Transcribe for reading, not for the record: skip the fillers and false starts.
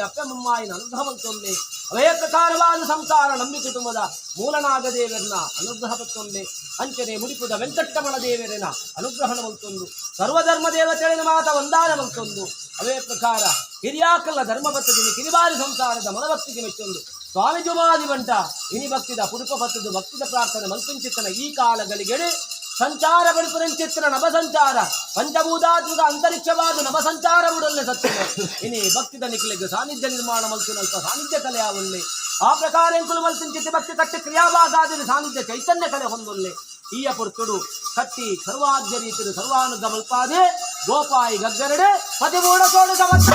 ಅಪ್ಪೆ ಮುಮ್ಮಾಯಿನ ಅನುಗ್ರಹ ಮಲ್ತೊಂದೆ. ಅವೇ ಪ್ರಕಾರವಾದ ಸಂಸಾರ ನಂಬಿ ಕುಟುಂಬದ ಮೂಲನಾಗ ದೇವರನ ಅನುಗ್ರಹ ಪತ್ತೊಂದೆ. ಅಂಚನೆ ಮುಡಿಪುದ ವೆಂಕಟರಮಣ ದೇವರನ ಅನುಗ್ರಹಣ ಮಲ್ತೊಂದು, ಸರ್ವಧರ್ಮ ದೇವತೆಳಿನ ಮಾತ ವಂದಾನ ಮಲ್ತೊಂದು, ಅವೇ ಪ್ರಕಾರ ಹಿರಿಯಾಕಲ್ಲ ಧರ್ಮಪತ್ತದಿನ ಕಿರಿಬಾರಿ ಸಂಸಾರದ ಮನಭಕ್ತಿಗೆ ಮೆಚ್ಚೊಂದು, ಸ್ವಾಮಿ ಜುಮಾದಿ ಬಂಟ ಇನಿ ಭಕ್ತಿದ ಪುಡುಪ ಪತ್ತದು ಭಕ್ತಿದ ಪ್ರಾರ್ಥನೆ ಮಲ್ಪುಂಚಿತ್ತನ ಈ ಕಾಲಗಳಿಗೆ ಸಂಚಾರ ಬಡಿಪುರಂಚಿತ್ರ ನಭ ಸಂಚಾರ ಪಂಚಭೂತಾತ್ಮಕ ಅಂತರಿಕ್ಷವಾದ ನಭ ಸಂಚಾರ ಬುಡಲ್ಲೆ ಸತ್ಯ. ಇನಿ ಭಕ್ತಿದ ನಿಖಿಲಿಗೆ ಸಾನ್ನಿಧ್ಯ ನಿರ್ಮಾಣ ಮಲ್ತಿನಲ್ಪ ಸಾನ್ನಿಧ್ಯ ಕಲೆ ಆವಲ್ಲೆ. ಆ ಪ್ರಕಾರ ಎಂಕುಲು ಮಲ್ತಿಂಚಿತ್ತಿ ಭಕ್ತಿ ಕಟ್ಟಿ ಕ್ರಿಯಾಭಾಗಾದಿನ ಸಾನ್ನಿಧ್ಯ ಚೈತನ್ಯ ಕಲೆ ಹೊಂದೊಲ್ಲೆ. ಈಯ ಪೊರ್ತುಡು ಕಟ್ಟಿ ಸರ್ವಾದ್ಯ ರೀತಿಯ ಸರ್ವಾನುಗ ಮಲ್ಪಾದೆ ಗೋಪಾಯಿ ಗಗ್ಗರಡೆ ಪತಿಮೂಡ ಸೋಡು ಸಮರ್ಥ.